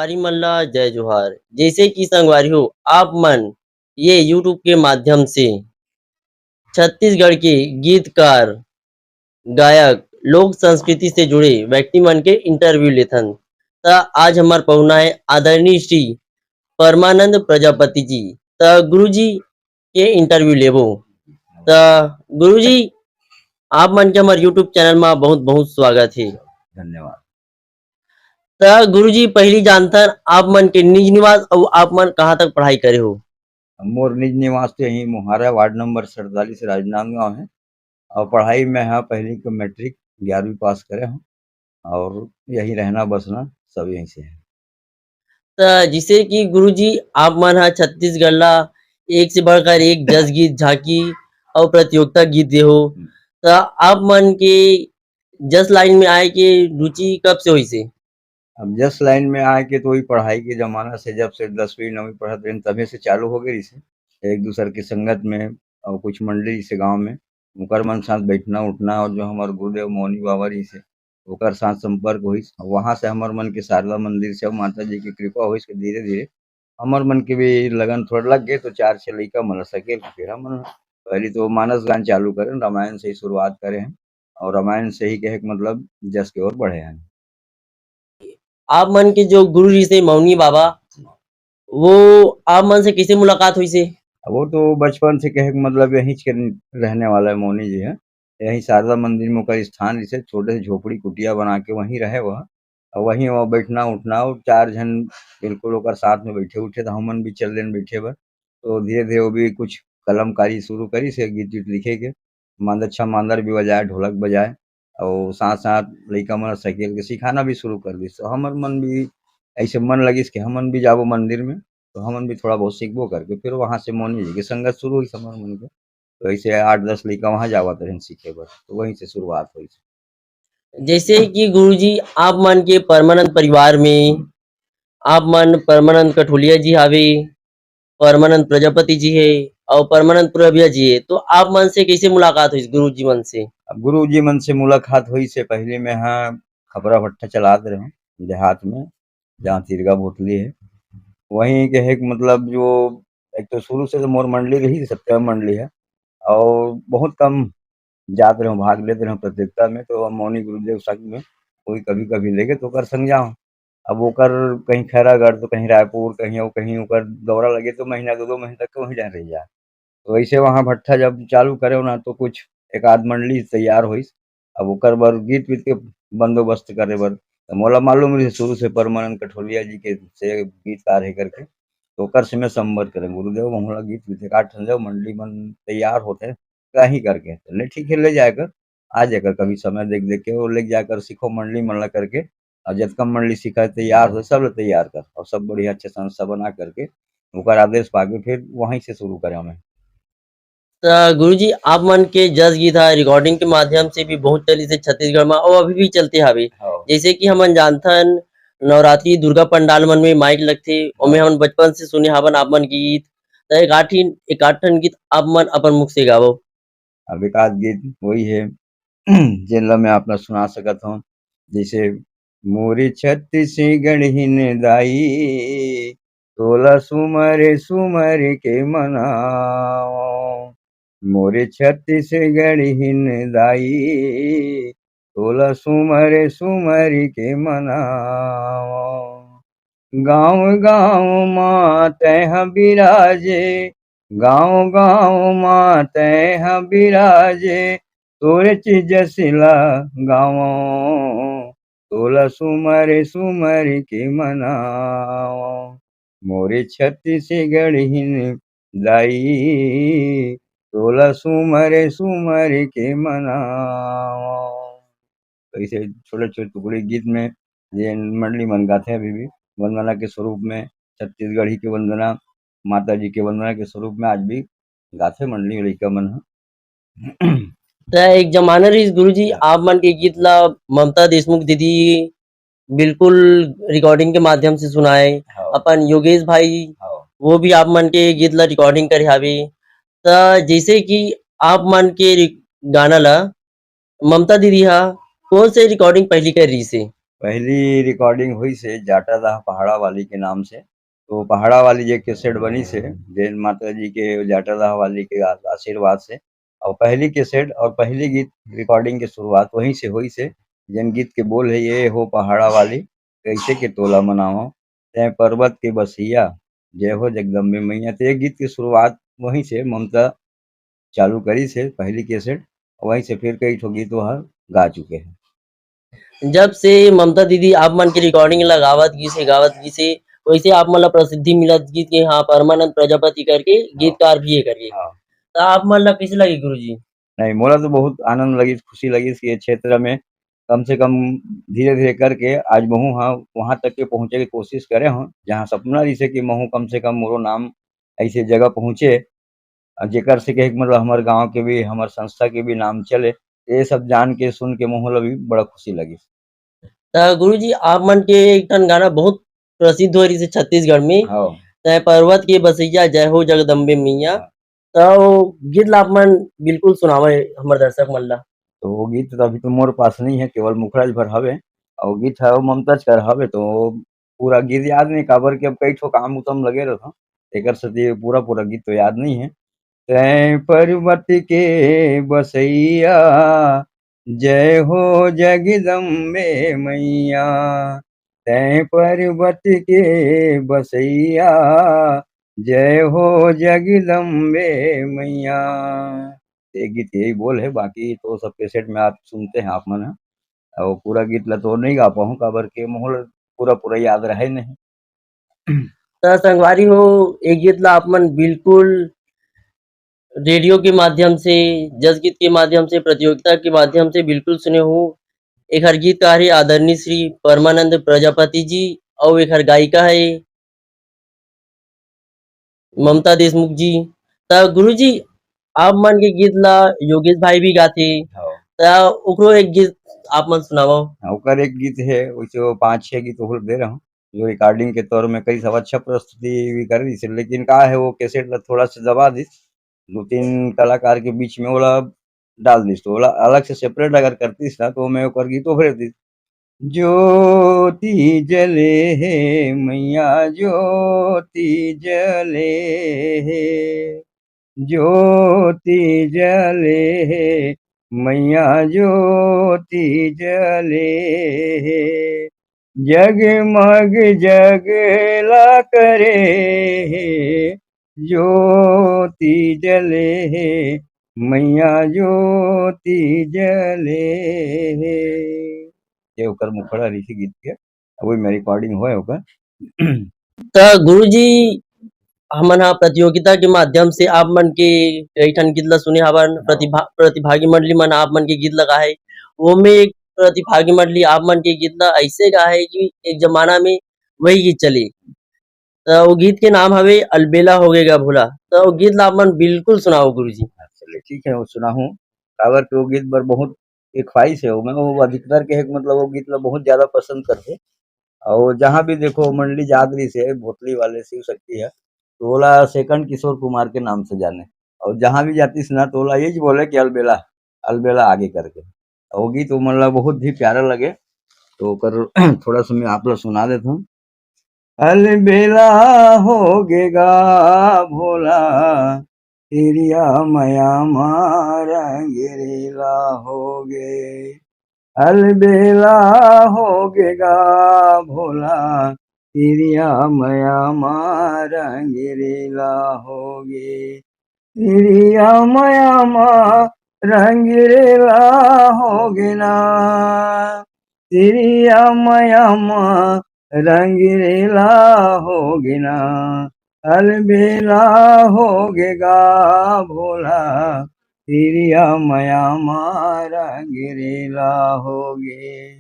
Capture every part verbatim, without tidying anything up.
संगवारी मन ला जय जोहार। जैसे कि संगवारी हो, आप मन ये YouTube के माध्यम से छत्तीसगढ़ के गीतकार, गायक, लोक संस्कृति से जुड़े व्यक्ति मन के interview लेथन। त आज हमर पहुना है आदरणीय श्री परमानंद प्रजापति जी। त गुरुजी के interview लेबो। त गुरुजी, आप मन के हमर YouTube channel मा बहुत बहुत स्वागत है। धन्यवाद। त गुरुजी, पहली जानथन आप मन के निज निवास अउ आप मन कहाँ तक पढ़ाई करे हो? मोर निज निवास तो यही मोहारा, वार्ड नंबर सैंतालीस, राजनांदगांव है। और पढ़ाई में, हाँ, पहली के मैट्रिक ग्यारहवीं पास करे हूँ और यही रहना बसना सब यहीं से है। त जैसे कि गुरुजी, आप मन ह छत्तीसगढ़ ला एक से बढ़कर एक जस गीत, झांकी और प्रतियोगिता गीत दे हो, हम्म। त आप मन के जस लाइन में आए के रुचि कब से होइसे? अब जस लाइन में आए के तो वही पढ़ाई के जमाना से, जब से दसवीं नौवीं पढ़त रहे तभी से चालू हो गई से, एक दूसर के संगत में और कुछ मंडली से गांव में, उनकर मन साथ बैठना उठना, और जो हमारे गुरुदेव मौनी बाबा रही से, ओकर साथ संपर्क होइस। वहां से हमर मन के शारदा मंदिर से अउ माता जी की कृपा होइस के धीरे धीरे हमर मन के भी लगन थोड़ा लग गए, तो चार छह लइका मन ला सकेल के फिर हमन पहली तो मानस गान चालू करें, रामायण से ही शुरुआत करे हैं और रामायण से ही कहे के मतलब जस के ओर बढ़े हैं। आप मन के जो गुरु जी से मौनी बाबा, वो आप मन से कैसे मुलाकात हुई से? अब वो तो बचपन से कहे के मतलब यहीं के रहने वाला है मौनी जी है। यही शारदा मंदिर में ओकर स्थान, जैसे छोटे से झोपड़ी कुटिया बना के वहीं रहे वह, और वहीं वह बैठना उठना, और चार झन बिल्कुल ओकर साथ में बैठे उठे, तो हमन भी चल देन बैठे बर। तो धीरे धीरे वो भी कुछ कलमकारी शुरू करी से, गीत गीत लिखे के, मांदर अच्छा मांदर भी बजाए, ढोलक बजाए, और साथ साथ लइका मन साइकिल के सिखाना भी शुरू कर दी। तो हमर मन भी ऐसे मन लगिस कि हमन भी जाबो मंदिर में, तो हमन भी थोड़ा बहुत सीखबो करके फिर वहां से मौनी जी के संगत शुरू हुई हमर मन के। तो ऐसे आठ दस लइका वहां जावत रहिन सीखे बर, तो वहीं से शुरुआत हुई। जैसे कि गुरुजी, आप मन के परमानंद परिवार में आप मन परमानंद कठोलिया जी हावे, परमानंद प्रजापति जी हे और परमानंद पुरबिया जी हे, तो आप मन से कैसे मुलाकात हुई गुरु जी मन से? अब गुरु जी मन से मुलाकात हुई से पहले मैं हाँ खपरा भट्ठा चलात रहे देहात में, जहाँ तिरगा भोतली है। वहीं के एक मतलब जो एक तो शुरू से तो मोर मंडली रही, सत्या मंडली है, और बहुत कम जात रहे, भाग लेते रहे प्रतियोगिता में, तो मौनी गुरुदेव संग में कोई कभी कभी लेके तो ओकर संग जाओ। अब ओकर कहीं खैरागढ़ तो कहीं रायपुर, कहीं और कहीं ओकर दौरा लगे तो महीना दो दो महीने तक वहीं जाए रह जाए। तो वैसे वहाँ भट्ठा जब चालू करे ना तो कुछ एक आध मंडली तैयार होइस। अब ओकर बर गीत वीत के बंदोबस्त करे बर तो मोला मालूम रही शुरू से परमानंद कठोलिया जी के से गीतकार है करके, तो ओकर से मैं संपर्क करें गुरुदेव, मोला गीत वीत एक आध ठन जब मंडली मन तैयार होते कहीं करके, तो ले ठीक है, ले जाए कर, आ जाए कर, कभी समय देख देख के वो ले जाकर सीखो मंडली मन ला करके, और जतका मंडली सिखाए तैयार हो सब ले तैयार कर और सब बढ़िया अच्छे संस्था बना करके ओकर आदेश पाके फिर वहीं से शुरू करे हमें। त गुरुजी, आप मन के जस गीत ह रिकॉर्डिंग के माध्यम से भी बहुत चलिस हे छत्तीसगढ़ म, अउ अभी भी चलते हावे। हाँ। जैसे कि हमन जानथन, नवरात्रि दुर्गा पंडाल मन में माइक लगथे, ओमे हाँ। हमन बचपन से सुने हावन आप मन के गीत। त एक आठ ठिन, एक आध ठन गीत आप मन अपन मुख से गावव। अब एक आध गीत वही है, जेन ला मैं आप ला सुना सकत हूँ। जैसे, मोरे छत्तीसगढ़िन दाई, तोला सुमर सुमर के मनाओ। मोरे छत्तीसगढ़िन दाई, तोला सुमर सुमर के मनाओ। गाँव गाँव मा तैं ह बिराजे, गाँव गाँव मा तैं ह बिराजे, तोरे चीज सिला गावों, तोला सुमर सुमर के मनाओ। मोरे छत्तीसगढ़िन दाई, तोला सुमर सुमर के मनाओ। तो ऐसे छोटे छोटे टुकड़ी गीत में ये मंडली मन गाथे अभी भी, वंदना के स्वरूप में, छत्तीसगढ़ी के वंदना, माता जी के वंदना के स्वरूप में आज भी गाथे मंडली लइका मन ह। त एक जमाना रहिस गुरुजी, हाँ। आप मन के गीत ला ममता देशमुख दीदी बिल्कुल रिकॉर्डिंग के माध्यम से सुनाए, हाँ। अपन योगेश भाई, हाँ। वो भी आप मन के गीत ला रिकॉर्डिंग करे हावे। त जैसे कि आप मन के रि-, गाना ला ममता दीदी हा कौन से रिकॉर्डिंग पहली कर रही से? पहली रिकॉर्डिंग होइस हे जाटादाह पहाड़ा वाली के नाम से। तो पहाड़ा वाली जे कैसेट बनिस हे, जैन माता जी के जाटादाह वाली के आ-, आशीर्वाद से, और पहली कैसेट और पहली गीत रिकॉर्डिंग के शुरुआत वहीं से होइस हे, जैन गीत के बोल हे, "ये हो पहाड़ा वाली, कैसे के तोला मनावं, तैं पर्वत के बसैया, जय हो जगदम्बे मैया।" तो ये गीत के शुरुआत वहीं से ममता चालू करिस हे, पहली कैसेट, वहीं से फिर कई ठो गीत वो ह गा चुके हे। जब से ममता दीदी आप मन के रिकॉर्डिंग ला गावत गिस हे, गावत गिस हे, वैसे आप मन ला प्रसिद्धि मिलत गिस कि हाँ, परमानंद प्रजापति करके हाँ। गीतकार भी हे करके। हाँ। त आप मन ला कैसे लगे गुरुजी? नहीं, मोला तो बहुत आनंद लगिस, खुशी लगिस कि ये क्षेत्र में कम से कम धीरे-धीरे करके आज महूँ ह वहाँ तक के पहुँचे के कोशिश करे हूँ, जहाँ सपना रहिस हे कि महूँ कम से कम मोरो नाम ऐसे जगह पहुँचे, अ, जेकर से कहे के मतलब हमर गाँव के भी, हमर संस्था के भी नाम चले। ये सब जान के, सुन के मोहन ला भी बड़ा खुशी लगिस। त गुरुजी, आप मन के एक ठन गाना बहुत प्रसिद्ध हो रहिस हे छत्तीसगढ़ में, हाँ। "तैं पर्वत के बसैया, जय हो जगदम्बे मैया।" हाँ। त वो गीत ला आप मन बिल्कुल सुनावे हमर दर्शक मन ला। तो वो गीत तो अभी तो मोर पास नहीं है, केवल मुखड़ा भर हवे, और गीत है वो ममताज कर हवे, तो पूरा गीत याद नहीं, काबर के अब कई ठो काम उतम लगे रहता, एकर सेती पूरा, पूरा गीत तो याद नहीं है। "तैं पर्वत के बसैया, जय हो जगदम्बे मैया, तैं पर्वत के बसैया, जय हो जगदम्बे मैया।" ये गीत यही बोल है, बाकी तो सब कैसेट में आप सुनते हैं आप मन ह। और पूरा गीत ला तो नहीं गा पाऊँ, काबर के मोहन पूरा, पूरा याद रहे नहीं। त संगवारी हो, ये गीत ला आप मन बिल्कुल रेडियो के माध्यम से, जस गीत के माध्यम से, प्रतियोगिता के माध्यम से बिल्कुल सुने हो। एखर गीतकार हे आदरणीय श्री परमानंद प्रजापति जी, अउ एखर गायिका हे ममता देशमुख जी। त गुरुजी, आप मन के गीत ला योगेश भाई भी गाथे, हाँ। त ओकरो एक गीत आप मन सुनावव। हाँ, ओकर एक गीत हे, वैसे वो पाँच छह गीत ओहू दे रहा हूँ, जो रिकॉर्डिंग के तौर में कई सब अच्छा प्रस्तुति भी कर दिस, लेकिन का है, वो कैसेट ला थोड़ा सा दबा दिस, दो तीन कलाकार के बीच में ओला डाल दिस, तो ओला अलग से सेपरेट अगर करतीस ना, तो मैं ओकर गीत उभर दिस। ज्योति जले हे मैया, ज्योति जले हे, ज्योति जले हे मैया, ज्योति जले हे, जगमग जगला करे हे, ज्योति जले हे मैया, ज्योति जले हे। ये ओकर मुखड़ा रहिस हे गीत के, अभी मैं रिकॉर्डिंग होए ओकर। त गुरुजी, हमन ह प्रतियोगिता के माध्यम से आप मन के कई ठन गीत ला सुने हवन, हाँ। प्रतिभा-, प्रतिभागी मंडली मन आप मन के गीत ला गाए हे, ओमे एक प्रतिभागी मंडली आप मन के गीत ला ऐसे गाए हे कि एक जमाना में वही गीत चले। त वो गीत के नाम हवे अलबेला होगे गा भोला। त वो गीत ला आप मन बिल्कुल सुनाओ गुरुजी। चलिए, ठीक है, वो सुनाहूँ। काबर के वो गीत बर बहुत एक ख्वाहिश है, वो मैं वो अधिकतर के है कि मतलब वो गीत ला बहुत ज्यादा पसंद करथे। और जहाँ भी देखो मंडली जात रहिस हे, भोतली वाले शिव शक्ति है, तो ओला सेकंड किशोर कुमार के नाम से जाने। और जहाँ भी जातिस ना, तो ओला यही बोले कि अलबेला, अलबेला आगे करके। और वो गीत वो मन ला बहुत ही प्यारा लगे, तो ओकर थोड़ा सा मैं आप ला सुना देता हूँ। अलबेला होगे गा भोला, तिरिया मया मा रंगरेला होगे। अलबेला होगे गा भोला, तिरिया मया मा रंगरेला होगे। तिरिया मया मा रंगरेला होगे ना, तिरिया मया मा रंगरेला होगे ना, अलबेला होगे गा भोला, तिरिया मया मा रंगरेला होगे।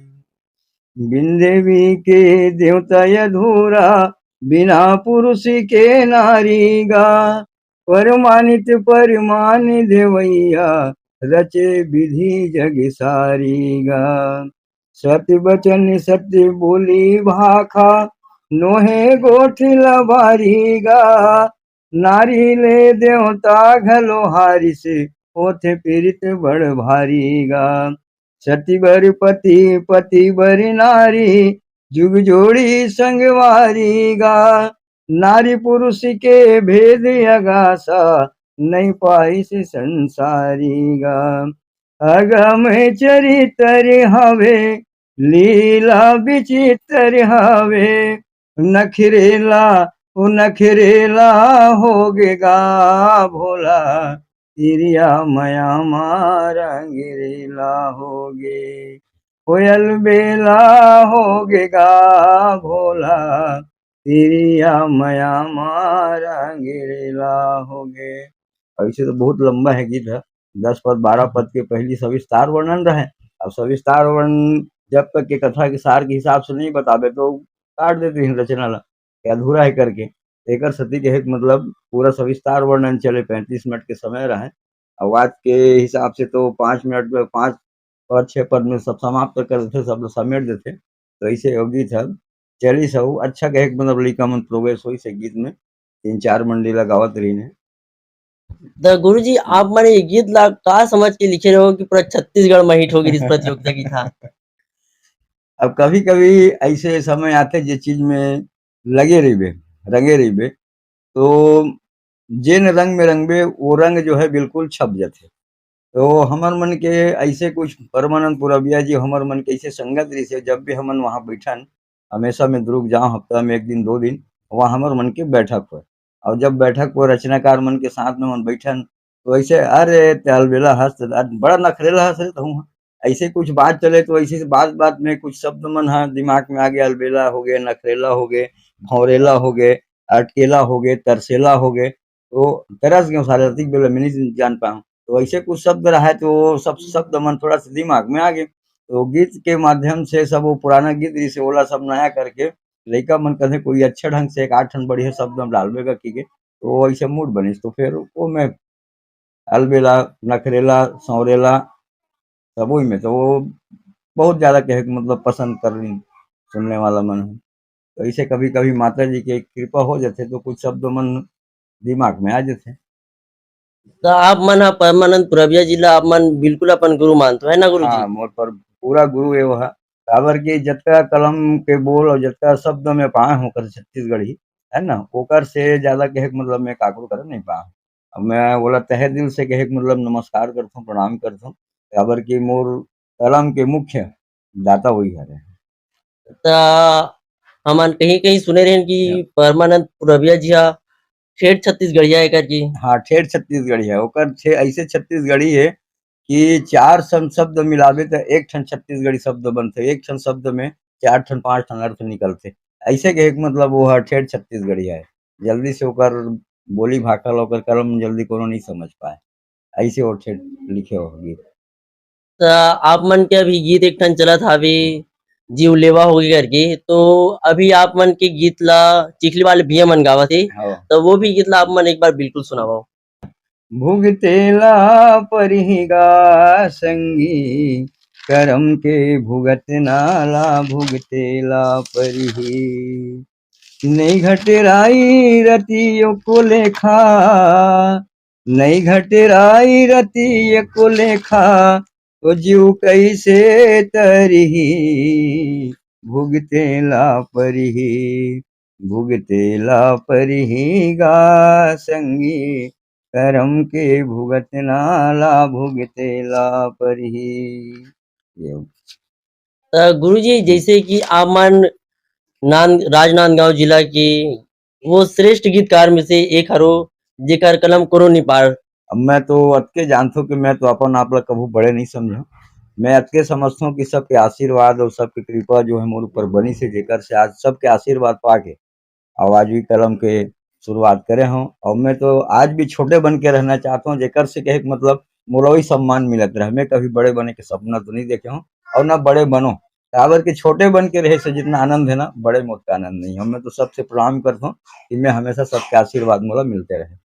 बिन देवी के देवता अधूरा, बिना पुरुष के नारी गा। परमानित परमान देवैया, रचे विधि जग सारी गा। सत्य वचन सत्य बोली भाखा, नोहे गोठ ल भारी गा। नारी ले देवता घलो हारिस, होथे पीरित बड़ भारी गा। सती बर पति, पति बर नारी, जुग जोड़ी संगवारी गा। नारी पुरुष के भेद अगासा, नहीं पाइस संसारी गा। अगम चरित्र हवे, लीला विचित्र हवे। नखरेला, ओ नखरेला होगे गा भोला, तिरिया मया मा रंगरेला होगे। कोयल बेला होगे गा भोला, तिरिया मया मा रंगरेला होगे। ऐसे तो बहुत लंबा है गीत है, दस पद, बारह पद के पहली सविस्तार वर्णन रहे। अब सविस्तार वर्णन जब तक के कथा के सार के हिसाब से नहीं बताबे तो काट देते हैं रचना ला, कि अधूरा है करके। एकर सती के एक मतलब पूरा सविस्तार वर्णन चले, पैंतीस मिनट के समय रहे। अब आज के हिसाब से तो पाँच मिनट में, पाँच और छह पद में सब समाप्त कर देते, सब समेट देते। तो ऐसे वो गीत है, चली सब अच्छा कहे के मतलब लइका मन प्रोग्रेस होई से गीत में, तीन चार मंडी लगावत रही ने। तो गुरुजी, आप मन ये गीत ला का समझ के लिखे रहो कि पूरा छत्तीसगढ़ में हिट होगी इस प्रतियोगिता की था? अब कभी-कभी ऐसे समय आथे, जे चीज में लगे रहिबे, रंगे रहिबे, तो जेन रंग में रंगबे, वो रंग जो है बिल्कुल छप जाथे। तो हमर मन के ऐसे कुछ परमानंद पुरबिया जी हमर मन के ऐसे संगत रहिसे, जब भी हमन वहाँ बैठन, हमेशा में दुर्ग जाओ, हफ्ता में एक दिन, दो दिन, वहाँ हमर मन के बैठक होय। और जब बैठक को रचनाकार मन के साथ में हमन बैठन, तो ऐसे, "अरे, ते अलबेला हस, बड़ा नखरेला हस रे तहूँ।" ऐसे कुछ बात चले, तो ऐसे बात-बात में कुछ शब्द मन ह दिमाग में आ गया, अलबेला हो गए, नखरेला हो गए, भौरेला हो गए, अटकेला हो गए, तरसेला हो गए। तो तरस गए सारे, अतिक बेला मैं नहीं जान पाऊँ। तो ऐसे कुछ शब्द रहा है, तो वो सब शब्द मन थोड़ा सा दिमाग में आ गए। तो गीत के माध्यम से सब वो पुराना गीत जैसे ओला सब नया करके लइका मन कथे कोई अच्छा ढंग से एक आठ ठन बढ़िया शब्द हम डालबे का की के, तो वो ऐसे मूड बनिस। तो फिर वो मैं अलबेला, नखरेला, सौरेला, सब वही में तो वो बहुत ज्यादा कहे के मतलब पसंद कर रही सुनने वाला मन है। तो ऐसे कभी-कभी माता जी के कृपा हो जाथे, तो कुछ शब्द मन दिमाग में आ जाथे। तो आप मन ह परमानंद पुरबिया जी ला आप मन बिल्कुल अपन गुरु मानथो, है ना गुरु जी? हाँ, मोर पर पूरा गुरु है वो है। काबर कि जतका कलम के बोल और जतका शब्द में पाए हों कर छत्तीसगढ़ी, है ना, ओकर से ज्यादा कहे के मतलब मैं काकरो कर नहीं पाए। अब मैं ओला तहे दिल से कहे के मतलब नमस्कार करथों, प्रणाम करथों, काबर कि मोर कलम के मुख्य दाता वही हरे। त हमन कहीं-कहीं सुने रहेन कि हाँ। परमानंद पुरबिया जी ह ठेठ छत्तीसगढ़िया हे करके। हाँ, ठेठ छत्तीसगढ़िया हे। ओकर छे-, ऐसे छत्तीसगढ़ी हे कि चार सम-, शब्द मिलाबे त एक ठन छत्तीसगढ़ी शब्द बनथे, एक ठन शब्द में चार ठन, पांच ठन अर्थ निकलथे। ऐसे के एक मतलब वो ह ठेठ छत्तीसगढ़िया हे। जल्दी से ओकर बोली भाखा ल, ओकर कलम जल्दी कोनो नहीं समझ पाए। ऐसे वो ठेठ लिखे हो गीत। त आप मन के अभी गीत एक ठन चलत हावे, जीव लेवा होगे करके, तो अभी आप मन के गीत ला चिखली वाले भैया मन गावत हे, हाँ। तो वो भी गीत ला आप मन एक बार बिल्कुल सुनावव। भुगते ला परिही गा संगी, करम के भुगतना ला भुगते ला परिही। नहीं घटेराई रतियों को लेखा, नहीं घटेराई रतियों को लेखा, तो जीव कैसे तरिही, भुगते ला परिही, भुगते ला परिही गा संगी, करम के भुगतना ला भुगते ला परिही। ये। त गुरुजी, जैसे कि आप मन नान-, राजनांदगांव जिला के वो श्रेष्ठ गीतकार में से एक हरो, जेकर कलम कोनो नहीं पार। अब मैं तो अतके जानथों कि मैं तो अपन आप ला कभू बड़े नहीं समझों। मैं अतके समझथों कि सबके आशीर्वाद और सबके कृपा जो है मोर ऊपर बनी से, जेकर से आज सबके आशीर्वाद पाके आवाजवी कलम के शुरुआत करे हों। और मैं तो आज भी छोटे बन के रहना चाहता हूँ, जेकर से कहे के मतलब मोला वही सम्मान मिलत रहे। मैं कभी बड़े बने के सपना तो नहीं देखे हों और ना बड़े बनो, काबर के छोटे बन के रहे से जितना आनंद है ना, बड़े मोट का आनंद नहीं है। मैं तो सबसे प्रणाम करता हूँ कि मैं हमेशा सबके आशीर्वाद मोला मिलते रहे।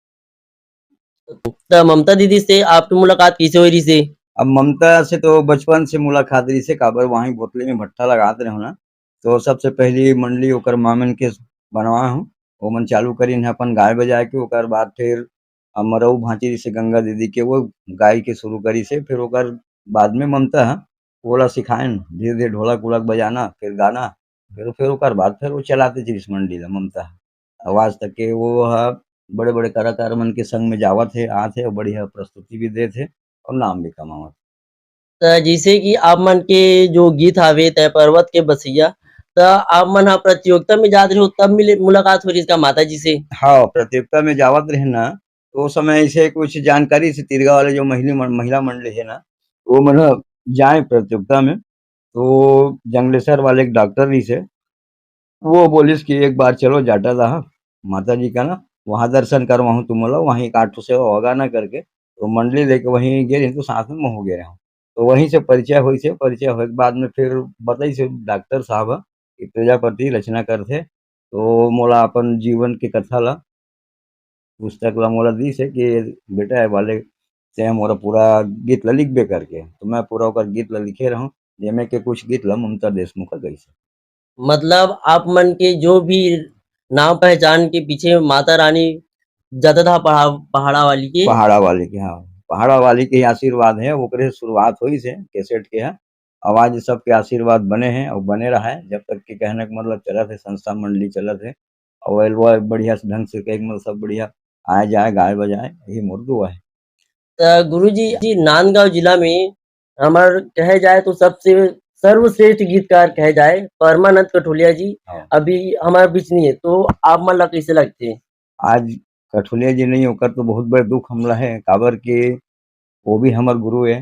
त ममता दीदी से आपकी मुलाकात कैसे होय रहिसे? अब ममता से तो बचपन से मुलाकात रहिसे, काबर वहीं भोतली में भट्ठा लगात रहे हो ना, तो सबसे पहली मंडली ओकर मामन के बनवाए हूँ। ओमन चालू करिन हे अपन गाय बजाए के, ओकर बाद फिर मरऊ भांची से गंगा दीदी के वो गाय के शुरू करिसे, फिर ओकर बाद में ममता ह। ओला सिखाएन धीरे-धीरे ढोलक-वोलक बजाना, फिर गाना, फिर, फिर ओकर बाद फिर वो चलाते जिस मंडली ला ममता ह। अउ आज तक के वो ह बड़े-बड़े कलाकार मन के संग में जावत हे, आत हे अउ बढ़िया प्रस्तुति भी देत हे अउ नाम भी कमावत हे। त जइसे कि आप मन के जो गीत हावे तय पर्वत के बसैया, त आप मन ह प्रतियोगिता में जात रहे हो तब मिले, मुलाकात हो रही इसका माता जी से? हाँ, प्रतियोगिता में जावत रहे ना, तो ओ समय ऐसे कुछ जानकारी से तिरगा वाले जो महिली मन-, महिला मंडली हे ना, वो मन ह जाए प्रतियोगिता में, तो जंगलेसर वाले एक डॉक्टर रहिस हे, वो बोलिस कि एक बार चलो जाटा दहा माता जी का ना, वहाँ दर्शन करवाहूँ तुमन ला, वहीं एक आठ ठो सेवा होगा ना करके, तो मंडली लेके वहीं गे रहिन, तो साथ में महूँ गे रहूँ। तो वहीं से परिचय होइस हे, परिचय होए के बाद में फिर बताइस हे डॉक्टर साहब ह कि प्रजापति रचना करथे, तो मोला अपन जीवन के कथा ला, पुस्तक ला मोला दिस हे कि बेटा, ए वाले से मोर पूरा गीत ला लिखबे करके, तो मैं पूरा ओकर गीत ला लिखे रहूँ, जेमे के कुछ गीत ला ममता देशमुख ह गाइस हे। मतलब आप मन के जो भी नाम पहचान के पीछे माता रानी जाता था पहाड़, पहाड़ा वाली के। पहाड़ा वाली के, हाँ, पहाड़ा वाली के ही आशीर्वाद हे, ओकरे शुरुआत होइस हे कैसेट के ह। आवाज सबके आशीर्वाद बने हे अउ बने रहा हे, जब तक के कहने के मतलब चलत हे, संस्था मंडली चलत हे, अउ एलवा बढ़िया से ढंग से कहे के मतलब सब बढ़िया आए जाए, गाए बजाए, यही मोर दुआ हे। त गुरुजी जी, नांदगांव जिला में हमर कहे जाए तो सबसे सर्वश्रेष्ठ गीतकार कहे जाए परमानंद कठोलिया जी हाँ। अभी हमारे बीच नहीं है, तो आप मन ला कैसे लगथे? आज कठोलिया जी नहीं, ओकर तो बहुत बड़े दुख हमला हे, काबर के वो भी हमर गुरु हे,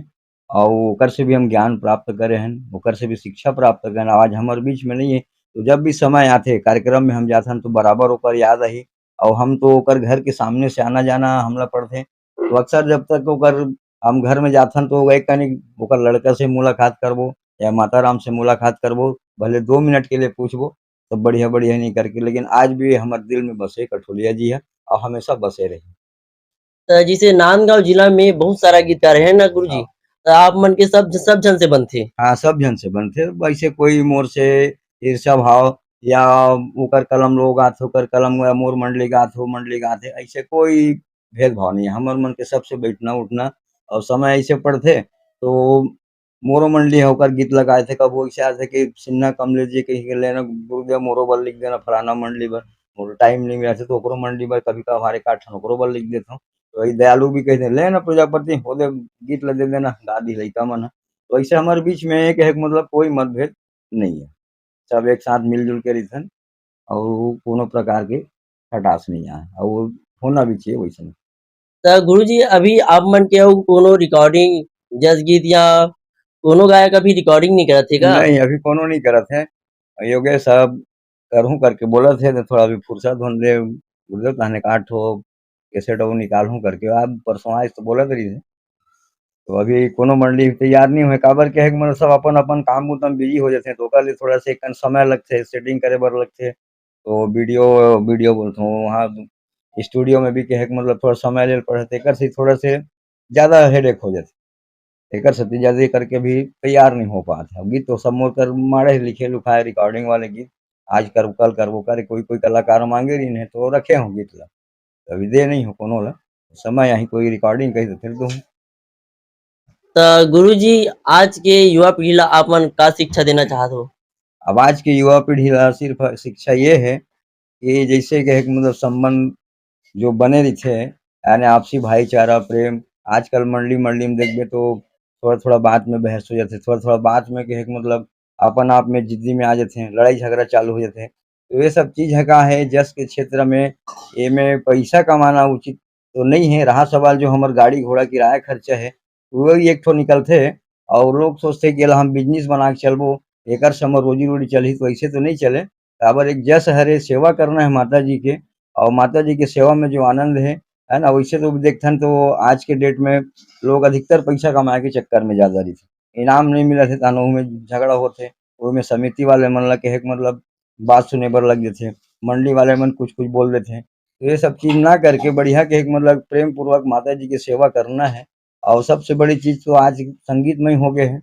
अउ ओकर से भी हम ज्ञान प्राप्त करे हन, ओकर से भी शिक्षा प्राप्त करे हन। आज हमर बीच में नहीं हे, तो जब भी समय आथे, कार्यक्रम में हम जाथन, तो बराबर ओकर याद आही, अउ हम तो ओकर घर के सामने से आना-जाना हमला पड़थे। तो अक्सर जब तक ओकर, हम घर में जाथन, तो एक कनी ओकर लड़का से मुलाकात करबो या माता राम से मुलाकात करबो, भले दो मिनट के लिए पूछबो, तो बढ़िया-बढ़िया नहीं करके, लेकिन आज भी हमर दिल में बसे कठोलिया जी ह, अउ हमेशा बसे रही। त जैसे नांदगांव जिला में बहुत सारा गीतकार है ना गुरुजी, हाँ। त आप मन के सब, सब झन से बनथे? हाँ, सब झन से बनथे। वैसे कोई मोर से ईर्ष्या भाव या ओकर कलम लो गात हे, ओकर कलम या मोर मंडली गात हे, वो मंडली गात हे, ऐसे कोई भेदभाव नहीं है। हमर मन के सबसे बैठना उठना और समय ऐसे पड़थे, तो मोरो मंडली हे, ओकर गीत लगाए थे, कभू ऐसे आथे कि सिन्हा कमलेश जी कहि के लेना, गुरुदेव मोरो बर लिख देना, फलाना मंडली बर, मोरो टाइम नहीं मिलथे, तो ओकरो मंडली बर कभी कभार एक आध ठन ओकरो बर लिख देथों। तो वही दयालु भी कहते, "ले ना प्रजापति, हो दे, गीत ला दे देना, गा दी लइका मन ह।" तो ऐसे हमारे बीच में एक, एक मतलब कोई मतभेद नहीं है, सब एक साथ मिलजुल के रहिथन। अउ कोनो प्रकार के खटास नहीं आए, अउ होना भी चाहिए वैसे। त गुरुजी, अभी आप मन के अउ कोनो रिकॉर्डिंग, जस गीत या कोनो गायक अभी रिकॉर्डिंग नहीं करत हे का? नहीं, अभी कोनो नहीं करत हे। योगेश साहब करहूँ करके बोलत हे, तो थोड़ा अभी फुर्सत होन दे, गुरुदेव, तहने काट हो, कैसेट अउ निकालहूँ करके। आज परसों आज तो बोलत रहिस हे। तो अभी कोनो मंडली तैयार नहीं होए, काबर के हे कि मतलब सब अपन-अपन काम बुता में बिजी हो जाथे, तो ओकर लिए थोड़ा से एक कन समय लगथे, सेटिंग करे बर लगथे। तो वीडियो, वीडियो बोलथों, वहाँ स्टूडियो में भी कहे कि मतलब थोड़ा समय ले पड़थे, तेकर से थोड़ा से ज़्यादा हेडेक हो जाथे। एकर सेती जादा करके भी तैयार नहीं हो पात हे। गीत तो सब मोर कर माड़े हे, लिखे लुखाए रिकॉर्डिंग वाले गीत, आज करबो, कल करबो करे, कोई, कोई कलाकार मांगे रहिन हे, तो रखे हों गीत ला। अभी दे नहीं हों कोनो ला, समय आही कोई रिकॉर्डिंग कही तो फिर दूँ। त गुरुजी, आज के युवा पीढ़ी ला आप मन का शिक्षा देना चाहत हो? अब आज के युवा पीढ़ी ला सिर्फ शिक्षा ये हे कि जैसे कहे कि मतलब संबंध जो बने रहिथे, यानी आपसी भाईचारा, प्रेम, आजकल मंडली, मंडली में देखबे तो थोड़ा-थोड़ा बात में बहस हो जाथे, थोड़ा-थोड़ा बात में कहे कि मतलब अपन आप में जिद्दी में आ जाथे, लड़ाई झगड़ा चालू हो जाथे। तो ये सब चीज ह का हे, जस के क्षेत्र में एमे पैसा कमाना उचित तो नहीं हे। रहा सवाल जो हमर गाड़ी घोड़ा किराया खर्चा हे, वो भी एक ठो निकलथे अउ लोग सोचथे कि एला हम बिजनेस बना के चलबो, एकर से हमर रोजी रोटी चलही, तो ऐसे तो नहीं चले। काबर एक जस हरे, सेवा करना हे माता जी के, अउ माता जी के सेवा में जो आनंद हे, है ना, वैसे तो देखथन तो आज के डेट में लोग अधिकतर पैसा कमाए के चक्कर में ज्यादा रहिथे। इनाम नहीं मिलत हे, तहन ओहू में झगड़ा होथे, ओहू में समिति वाले मन ला कहे के मतलब बात सुने बर लग जथे, मंडली वाले मन कुछ-कुछ बोल देथे। तो ये सब चीज ना करके बढ़िया के एक मतलब प्रेम पूर्वक माता जी के सेवा करना हे। अउ सबसे बड़ी चीज तो आज संगीत में ही हो गए हे,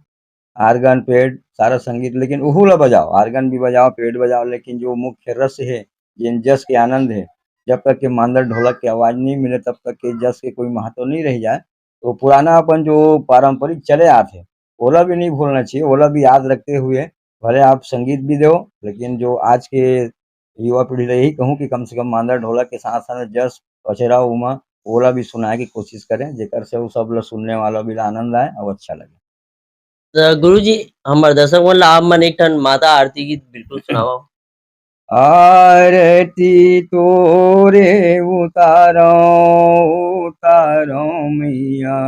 आर्गन, पेड, सारा संगीत, लेकिन उहू ला बजाओ, आर्गन भी बजाओ, पेड बजाओ, लेकिन जो मुख्य रस हे, जेन जस के आनंद हे, जब तक के मांदर ढोलक के आवाज नहीं मिले, तब तक के जस के कोई महत्व नहीं रह जाए। तो पुराना अपन जो पारंपरिक चले आत हे, ओला भी नहीं भूलना चाहिए, ओला भी याद रखते हुए भले आप संगीत भी दो, लेकिन जो आज के युवा पीढ़ी ला यही कहूँ कि कम से कम मांदर ढोलक के साथ साथ जस पचरा उमा ओला भी सुनाए की कोशिश करें, जेकर से वो सब ला सुनने वाला भी ला आनंद आए और अच्छा लगे। त गुरुजी, हमर दर्शक मन ला आप मन एक ठन माता आरती गीत बिल्कुल सुनावव। आरती तोरे उतारो, उतारो मैया,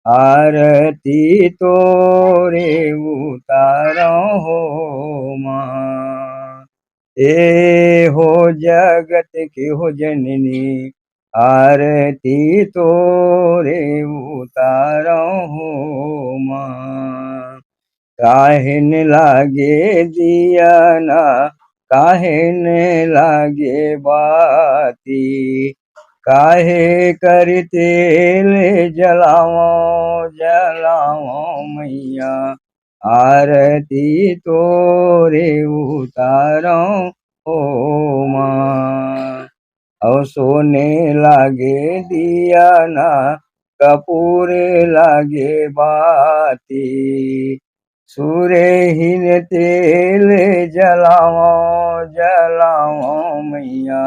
आरती तोरे उतारो हो माँ। ए हो जगत के हो जननी, आरती तोरे उतारो हो माँ। काहे न लागे दिया ना, काहे न लागे बाती, काहे कर तेल जलावो, जलावो मैया, आरती तोरे उतारो ओ माँ। अउ सोने लागे दिया ना, कपूर लागे बाती, सुरहीन तेल जलावो, जलावो मैया,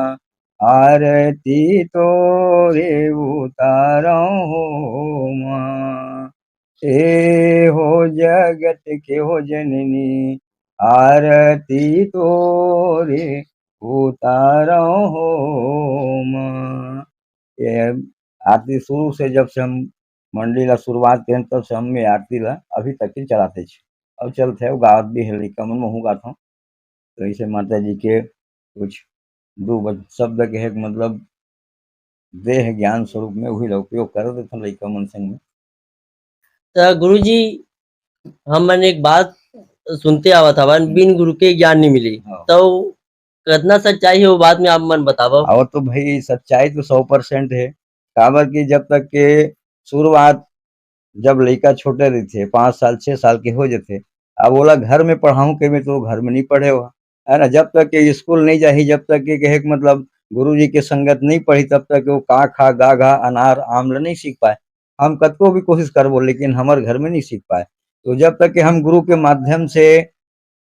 आरती तोरे उतारो हो माँ। ए हो जगत के हो जननी, आरती तोरे उतारो हो माँ। ये आरती शुरू से, जब से हम मंडली ला शुरुआत करें, तब से हम ये आरती ला अभी तक के चलाते छे। अब चलते हैं, गावत भी है लइका मन, महू गात हूँ। तो इसे माता जी के कुछ दो बच-, शब्द के है, मतलब देह ज्ञान स्वरूप में वही ला उपयोग कर देते हैं लइका मन संग में। त गुरुजी, हमन एक बात सुनते आवत हवन, बिन गुरु के ज्ञान नहीं मिली। हाँ। तो कतना सच्चाई है वो बात में आप मन बतावव। और तो भाई सच्चाई तो सौ परसेंट है, काबर कि जब तक के शुरुआत, जब लइका छोटे रहिथे, पाँच साल, छह साल के हो जथे, अब ओला घर में पढ़ाऊँ के में तो घर में नहीं पढ़े हो, है ना? जब तक के स्कूल नहीं जाही, जब तक के कहे के मतलब गुरुजी के संगत नहीं पढ़ी, तब तक के वो का खा, गा घा, अनार, आम ल नहीं सीख पाए। हम कतको भी कोशिश करबो, लेकिन हमर घर में नहीं सीख पाए। तो जब तक के हम गुरु के माध्यम से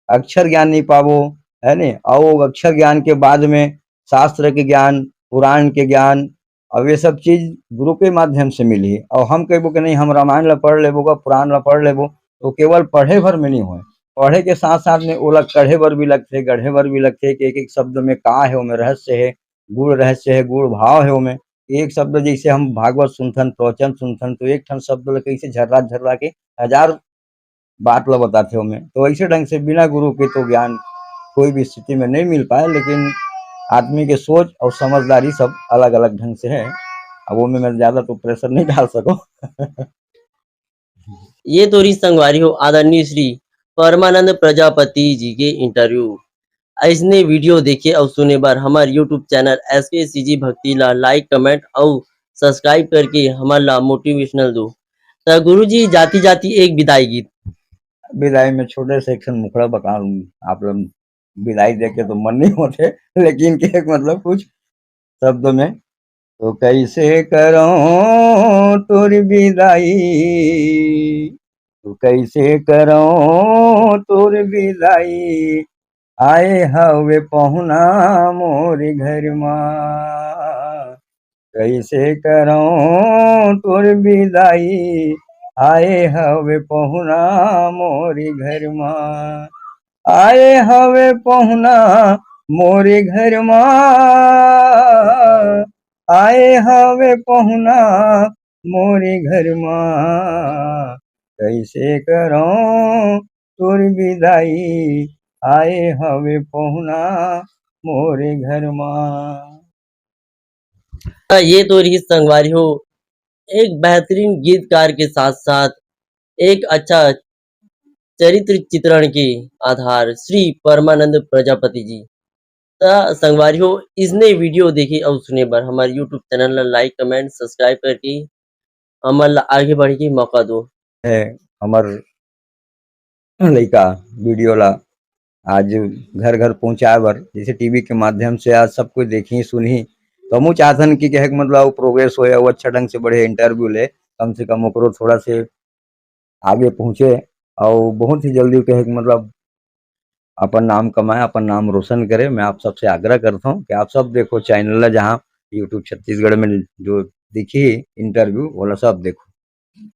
अक्षर ज्ञान नहीं पाबो, है ने? अउ अक्षर ज्ञान के बाद में शास्त्र के ज्ञान, पुराण के ज्ञान, अब ये सब चीज गुरु के माध्यम से मिली। और हम कहबो कि नहीं, हम रामायण ला पढ़ लेबो, का पुराण ला पढ़ लेबो, तो केवल पढ़े भर में नहीं होए, पढ़े के साथ साथ में ओला कढ़े बर भी लगथे, गढ़े बर भी लगथे कि एक एक शब्द में का है, ओमे रहस्य है, गूढ़ रहस्य है, गूढ़ भाव है ओमे। एक शब्द जैसे हम भागवत सुनथन, प्रवचन सुनथन, तो एक ठन शब्द ला कैसे झर्रा झर्रा के हजार बात ला बताथे ओमे। तो ऐसे ढंग से बिना गुरु के तो ज्ञान कोई भी स्थिति में नहीं मिल पाए, लेकिन आदमी के सोच और समझदारी सब अलग-अलग ढंग से है। अब वो में मैं ज्यादा तो प्रेशर नहीं डाल सकूं। ये तो रही संगवारी हो आदरणीय श्री परमानंद प्रजापति जी के इंटरव्यू। ऐसने वीडियो देखे और सुने बर हमार YouTube चैनल एस के सी जी भक्ति ला लाइक, कमेंट और सब्सक्राइब करके हमार ला मोटिवेशनल दो। त गुरुजी, जाती जाती एक विदाई गीत। विदाई में छोटे से एक ठन मुखड़ा बता दूं आप लोग, विदाई देके तो मन नहीं होते, लेकिन के मतलब कुछ शब्द में, तो कैसे करो तोर विदाई, तो कैसे करो तोर विदाई, आए हवे पहुना मोर घर मा। कैसे करो तोर विदाई, आए हवे पहुना मोर घर मा। आए हवे पहुना मोर घर मा, आए हवे पहुना मोर घर मा। कैसे करो तोर विदाई, आए हवे पहुना मोर घर मा। त ये तो रही संगवारी हो, एक बेहतरीन गीतकार के साथ साथ एक अच्छा चरित्र चित्रण के आधार श्री परमानंद प्रजापति जी। त संगवारी हो, इसने वीडियो देखे और सुने बर हमारे YouTube चैनल ला लाइक, कमेंट, सब्सक्राइब करके हमन ला आगे बढ़े के मौका दो। है हमर लइका वीडियो ला आज घर घर पहुंचाए बर, जैसे टीवी के माध्यम से आज सब कोई देखी सुनही, तो हमू चाहथन कि कहे के मतलब प्रोग्रेस होए, वो अच्छा ढंग से बढ़े, इंटरव्यू ले, कम से कम ओकरो थोड़ा से आगे पहुंचे और बहुत ही जल्दी कहे कि मतलब अपन नाम कमाए, अपन नाम रोशन करे। मैं आप सबसे आग्रह करता हूँ कि आप सब देखो चैनल ला, जहाँ YouTube छत्तीसगढ़ में जो दिखी इंटरव्यू, वो ला सब देखो।